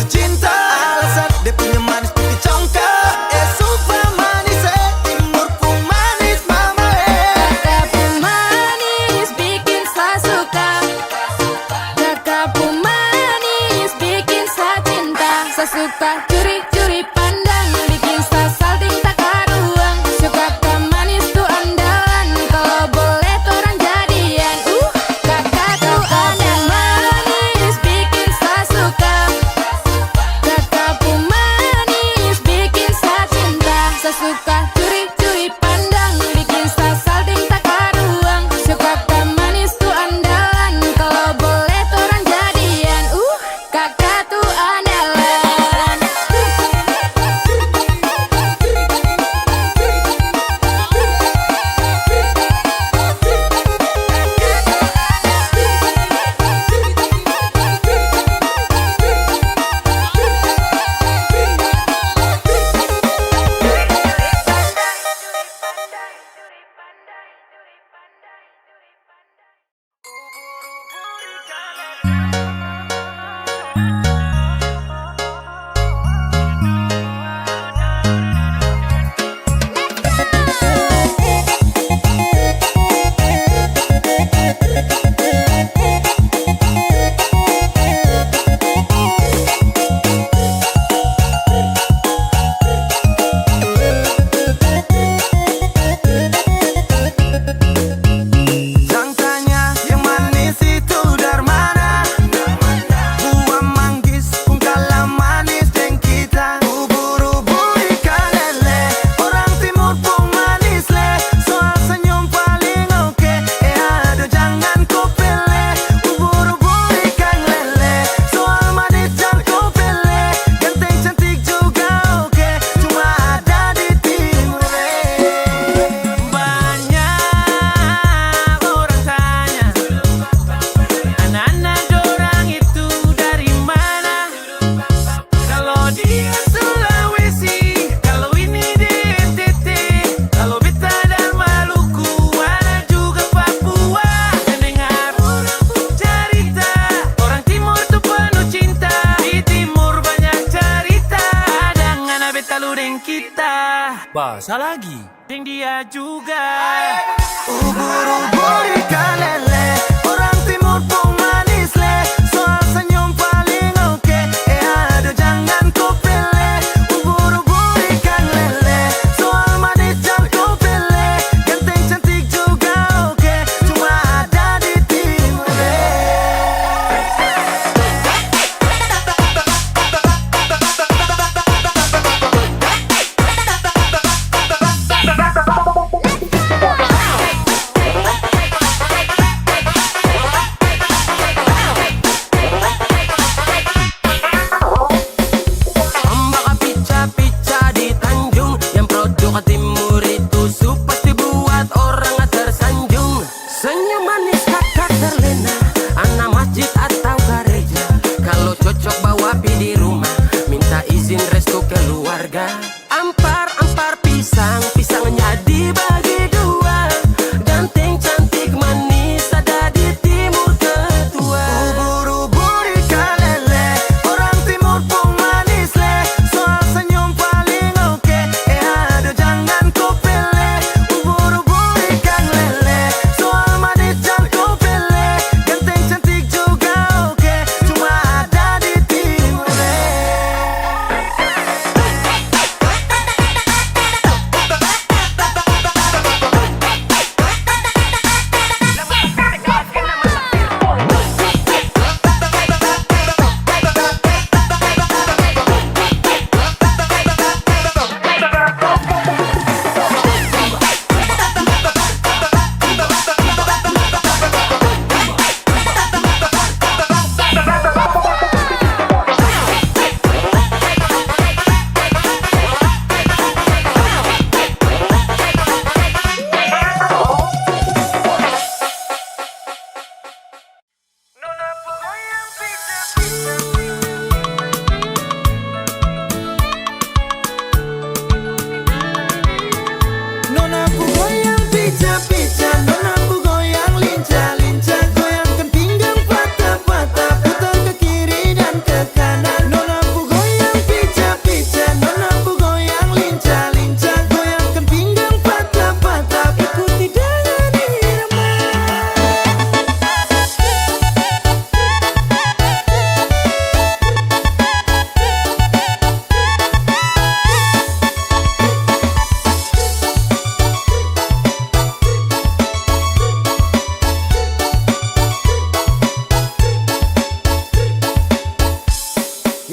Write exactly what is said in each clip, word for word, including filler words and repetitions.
Cinta. Alasan dia punya manis putih congkak. Eh, sumpah manis, eh, Timur pung manis, mama, eh. Kaka pung manis bikin sa suka. Kaka pung manis bikin sa cinta. Sa suka curi-curi pandang, bikin sa salting takaruang. Suka ka manis tu andalan, kalo boleh torang jadian. Uh. Kaka tu ada manis bikin sa suka. Kaka pung manis bikin sa cinta. Sa suka curi-curi pandang, bikin sa salting takaruang. Suka ka manis tu andalan, kalo boleh torang jadian. Uh. Kaka tu andalan. Jang tanya yang manis itu dari mana. Buah manggis pung kalah manis deng kita. Ubur-ubur ikan lele, orang timur pung manis le. Soal senyum paling oke. Eh, aduh, jangan ko pele. Ubur-ubur ikan lele, soal manis jang ko pele. Ganteng cantik juga oke, cuma ada di timur le. Banyak orang tanya, ana-ana dorang itu dari mana? Kalo dia Sulawesi, kalo ini di N T T, kalo beta dari Maluku, ada juga Papua. Yang dengar orang pung carita, orang timur tu penuh cinta. Di timur banyak carita, ada ngana beta lu deng kita. Bahasa lagi. Deng dia juga. Ubur-ubur ikan lele, orang timur pung manis le. Soal senyum paling oke. Eh, aduh, jangan ko pele. Ubur-ubur ikan lele, soal manis jang ko pele. Ganteng cantik juga oke, cuma ada di timur le. Pambaka pica-pica di Tanjung, yang produk timur itu su pasti buat orang tersanjung. Senyum manis kakak terlena, ana masjid atau gareja. Kalo cocok bawa pi di rumah, minta izin restu keluarga. Ampar, ampar pisang, pisangnya dibagi dua. Ganteng, cantik, manis, ada di timur ketua. Ubur-ubur ikan lele, orang timur pung manis le. Soal senyum paling oke, eh, aduh, jangan ko pele. Ubur-ubur ikan lele, soal manis jang ko pele. Ganteng, cantik juga oke, cuma ada di timur le.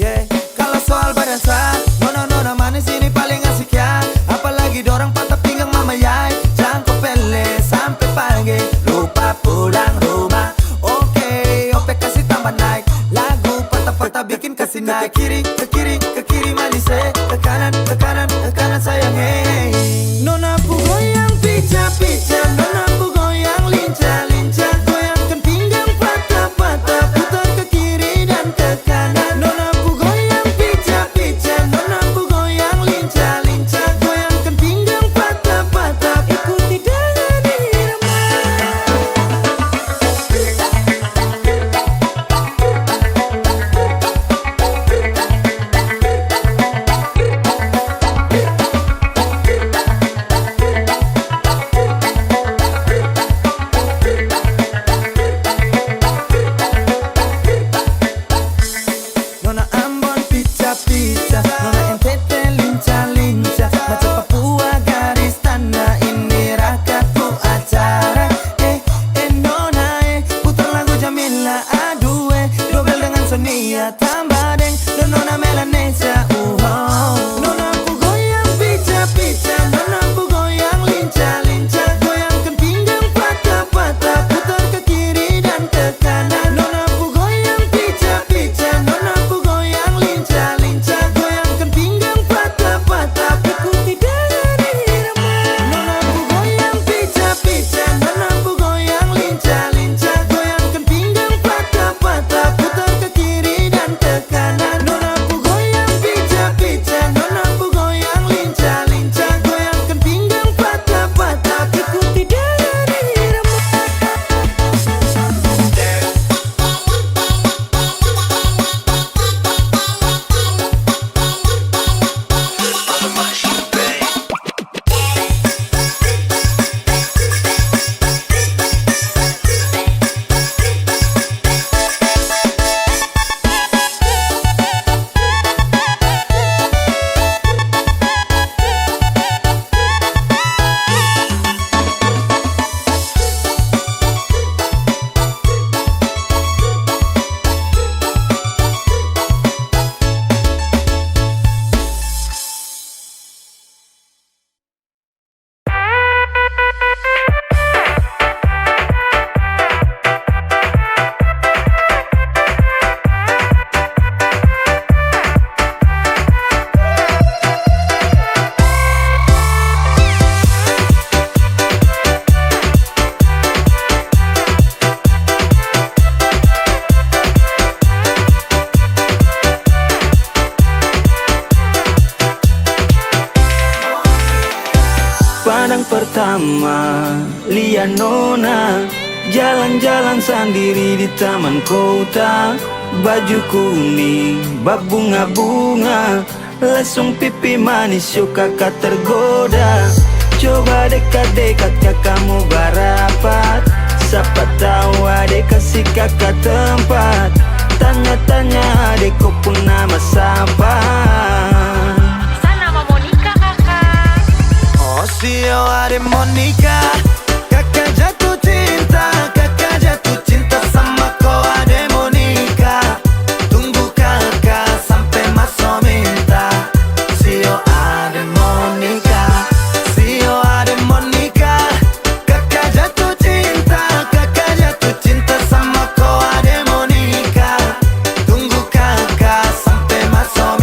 Yeah, kalo soal badansa, nona-nona manis ini paling asik ya. Apalagi dorang patah pinggang mama yai, jang ko pele sampe pagi, lupa pulang rumah. Oke, ope kasi tambah naik, lagu patah-patah bikin kasi naik. Ke kiri, ke kiri, ke kiri manis eh, ke kanan, ke kanan, ke kanan sayang eh. Nona pu goyang pica-pica, nona pu goyang linca-linca, goyangkan pinggang patah-patah, putar ke kiri dan ke kanan. Nona pu goyang pica-pica, nona pu goyang linca-linca, goyangkan pinggang patah-patah, ikuti dengan irama. Nona Ambon pica-pica, nona N T T linca-linca, macam Papua garis tanda, ini rakyat pu acara. Eh, eh, nona, eh, putar lagu Jamila, aduh, eh, dobel dengan Sonia, tambah deng, deng nona Melanesia, uho. Nona pu goyang pica-pica, nona pu goyang linca-linca, goyangkan pinggang patah-patah, putar ke kiri dan ke kanan. Nona pu goyang pica-pica, nona pu goyang linca-linca, goyangkan pinggang patah-patah, ikuti dengan irama. Nona pu goyang pica-pica, nona pu goyang linca-linca, goyangkan pinggang patah-patah, putar ke kiri dan ke kanan. Nona pu goyang pica-pica, nona pu goyang linca-linca, goyangkan pinggang patah-patah, ikuti dengan irama. Padang pertama, lia nona, jalan-jalan sandiri di taman kota. Baju kuning, babunga-bunga, lesung pipi manis, yo kaka tergoda. Coba dekat-dekat, kaka mo barapat. Sapa tau ade kasi kaka tempat. Tanya-tanya ade ko pung nama sapa. Sa nama Monica, kaka. Oh, sio ade Monica. Kaka jatuh cinta, kaka jatuh cinta sama ko ade Monica. Tunggu kaka sampe maso minta. Sio ade Monica, sio ade Monica. Kaka jatuh cinta, kaka jatuh cinta sama ko ade Monica. Tunggu kaka sampe maso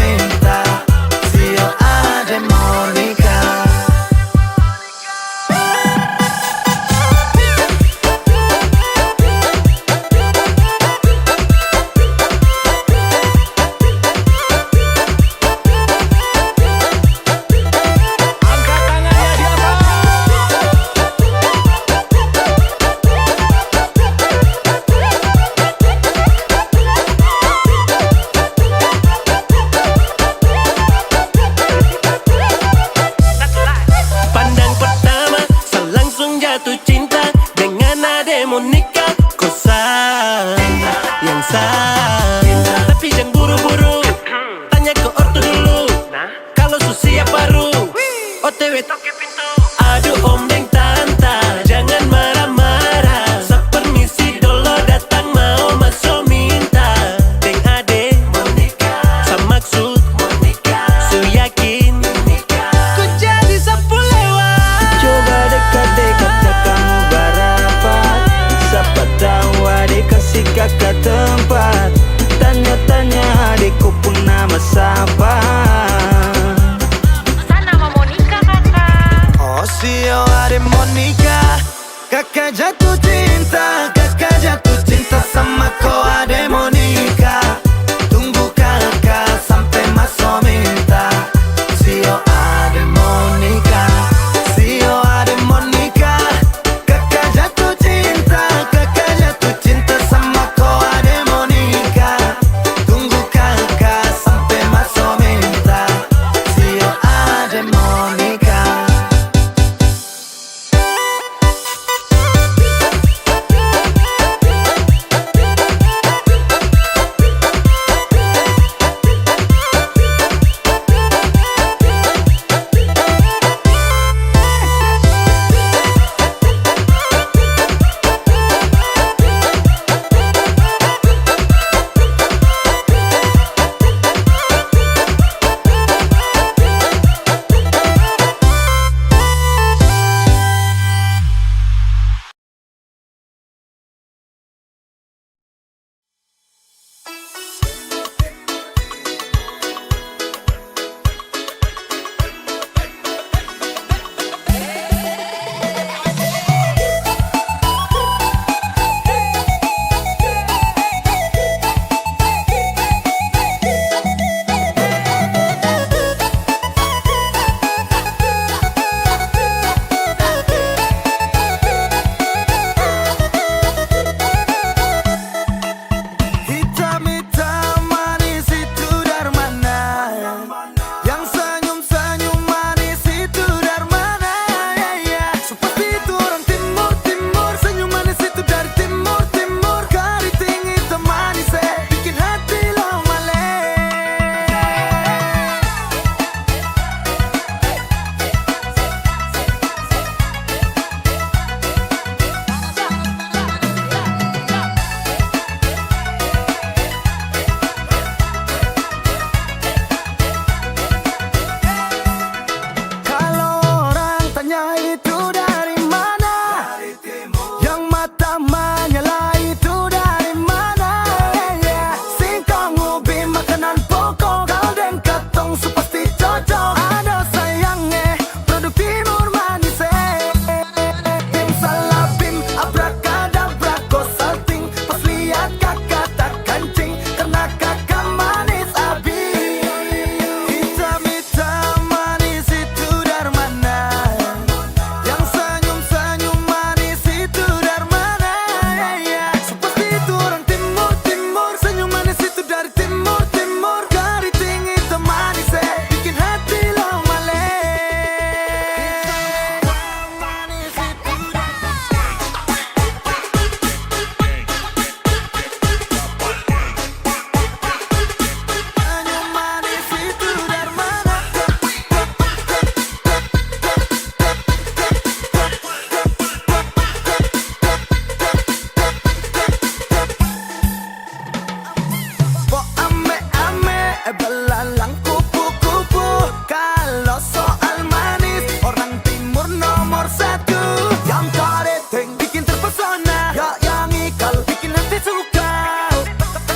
Eh, belalang kupu-kupu, kalo soal manis, orang timur nomor satu. Yang kareteng bikin terpesona, ya, yang ikal bikin hati suka.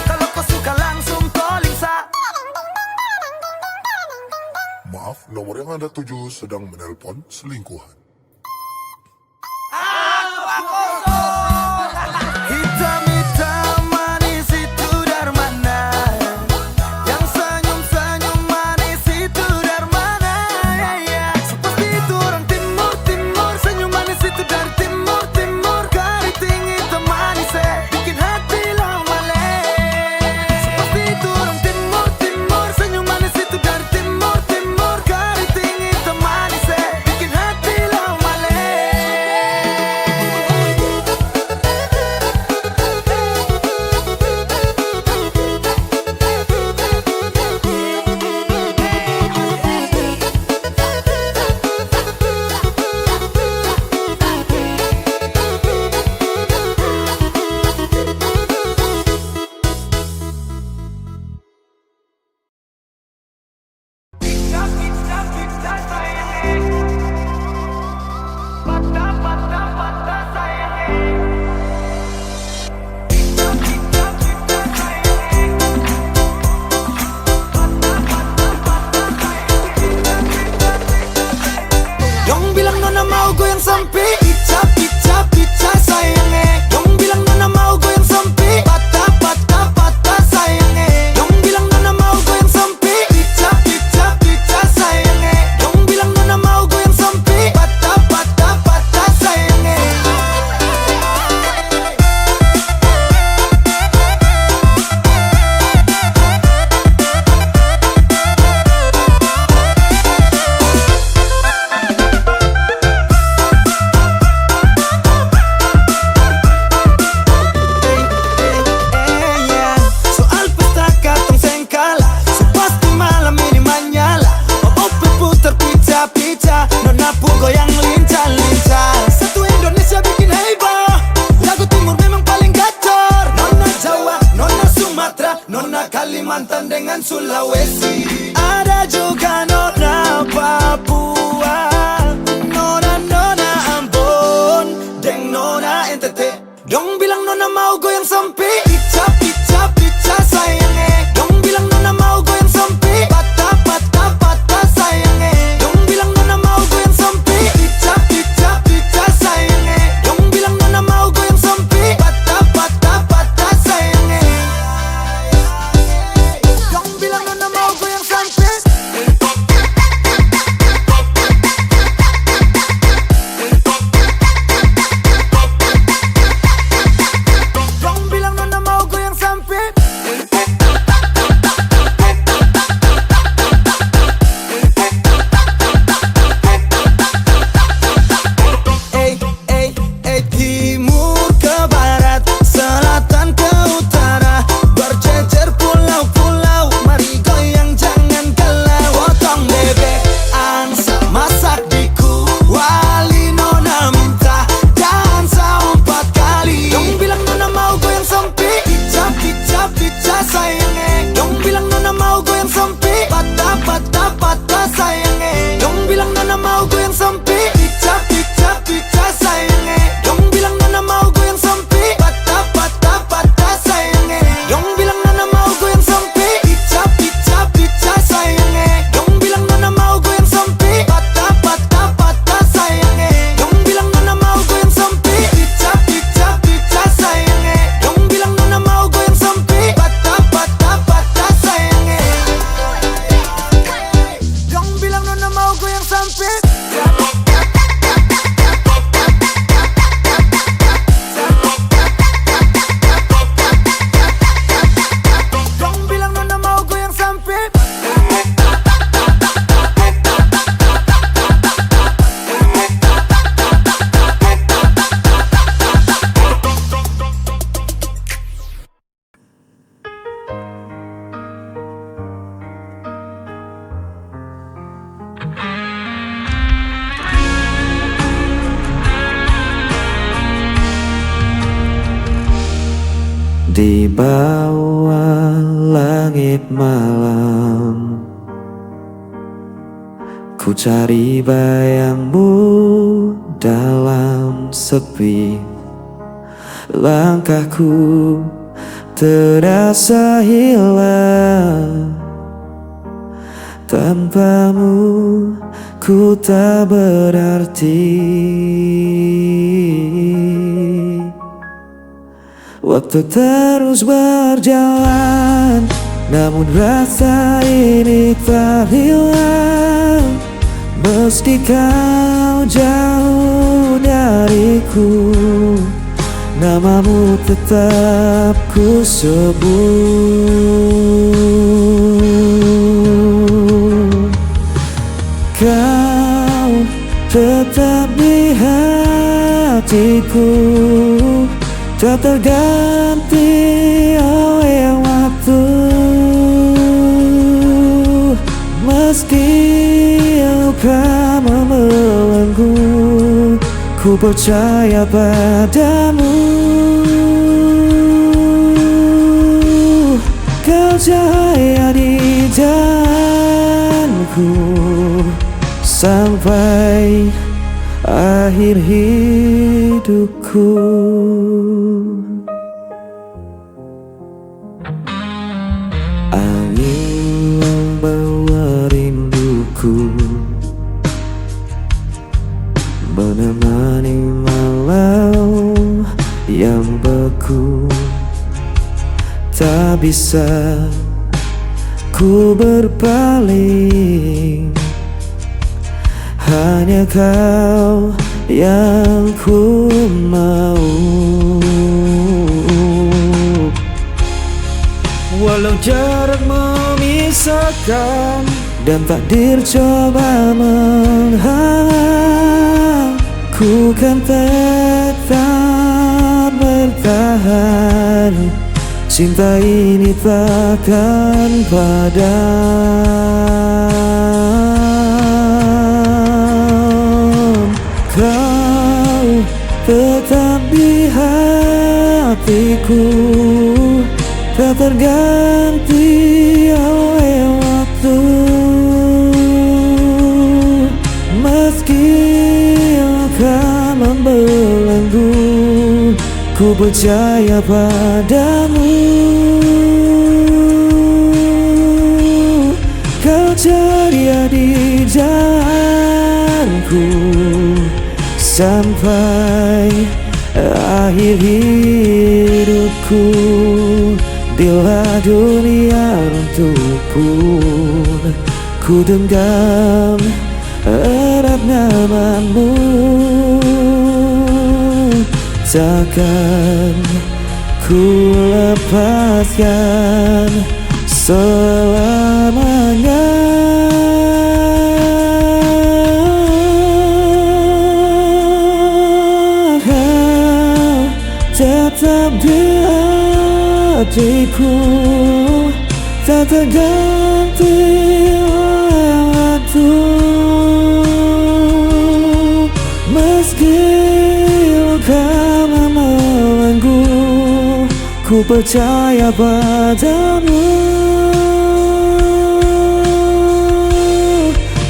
Kalo ko suka langsung calling sa. Maaf, nomor yang Anda tuju sedang menelpon selingkuhan. Hitam-hitam manis itu dari mana? Yang senyum-senyum manis itu dari mana? Ya, ya. So pasti itu orang timur, timur. Senyum manis itu dari timur, timur. Keriting hitam manis, eh. Bikin hati lamale. Pasti itu orang timur, timur. Senyum manis itu dari timur, timur. Keriting hitam manis, eh. Bikin hati lamale. Dong bilang nona mau goyang sampe pica, pica, pica sayang e. Dong bilang nona mau goyang sampe pata, pata, pata sayang e. Dong bilang nona mau goyang sampe pica, pica, pica sayang e. Dong bilang nona mau goyang sampe pata, pata, pata sayang e. Soal pesta katong seng kala, so pasti malam ini manyala. Ope putar pica-pica, nona pung goyang lincah-lincah. Satu Indonesia bikin heboh, lagu timur memang paling gacor. Nona Jawa, nona Sumatra, nona Kalimantan dengan Sulawesi. Ada juga nona Papua, nona-nona Ambon, deng nona N T T. Dong bilang nona mau goyang sampe pica, pica, pica sayang e. Dong bilang nona mau goyang sampe pata, pata, pata sayang e. Dong bilang nona mau goyang sampe pica, pica, pica sayang e. Dong bilang nona mau goyang sampe pata, pata, pata sayang e. Dong bilang nona mau goyang sampe. Dong bilang nona mau goyang sampe. Ei, ei, ei, timur ke barat, selatan ke utara, berjejer pulau-pulau, mari goyang jangan galau. Potong bebek, angsa, masak di kuali, nona minta, dansa ompat kali. Dong bilang nona mau goyang sampe pica, pica, pica sayang e. Dong bilang nona mau goyang sampe pata, pata, pata sayang e. Dong bilang nona mau goyang sampe pica, pica, pica sayang e. Dong bilang nona mau goyang sampe pata, pata, pata sayang e. Dong bilang nona mau goyang sampe pica, pica, pica sayang e. Dong bilang nona mau goyang sampe pata, pata, pata sayang e. Dong bilang nona mau goyang sampe pica, pica, pica sayang e. Dong bilang nona mau goyang sampe pata, pata, pata sayang e. Dong bilang nona mau goyang sampe. Dong bilang nona mau goyang sampe. Di bawah langit malam. Ku cari bayangmu dalam sepi. Langkahku terasa hilang, tanpamu ku tak berarti. Waktu terus berjalan, namun rasa ini tak hilang. Meski kau jauh dariku, namamu tetap ku sebut. Kau tetap di hatiku, tak terganti oleh waktu. Meski luka membelenggu, ku percaya padamu. Kau cahaya di jalanku sampai akhir hidupku. Angin membawa rinduku, menemani malam yang beku. Tak bisa ku berpaling, hanya kau yang ku mau. Walau jarak memisahkan dan takdir coba menghalang, ku kan tetap bertahan. Cinta ini takkan padam. Kau tetap di hatiku, tak terganti oleh waktu. Meski luka membelenggu, ku percaya padamu. Kau cahaya di jalanku sampai akhir hidupku. Bila dunia runtuh pun, ku genggam erat namamu, takkan ku lepaskan selamanya. Kau tetap di hatiku, tak terganti oleh waktu. Meski luka membelenggu, ku percaya padamu.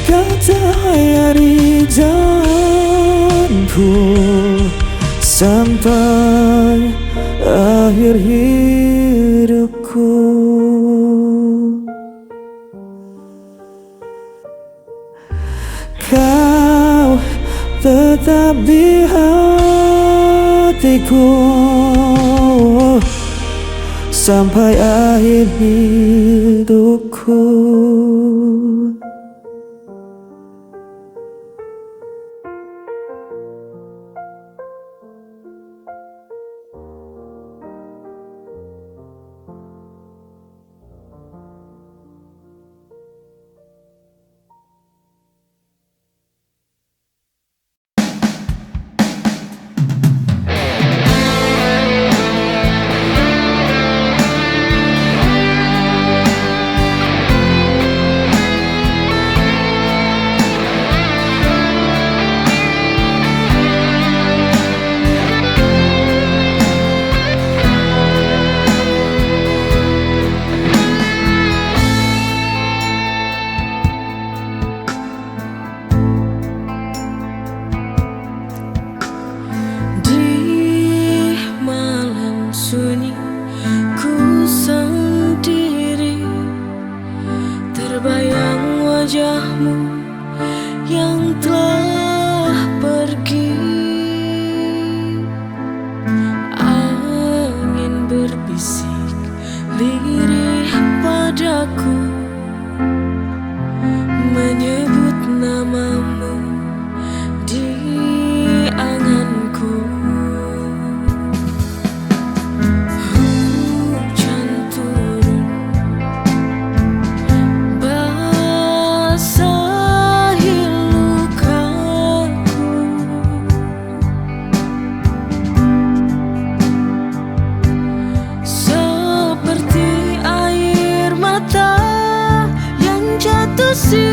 Kau cahaya di jalanku sampai akhir hidupku. Kau tetap di hatiku sampai akhir hidupku. Sayang wajahmu yang telah pergi. Angin berbisik lirih padaku, menyebut namamu di anganku. Hujan turun, basahi lukaku. Seperti air mata yang jatuh si-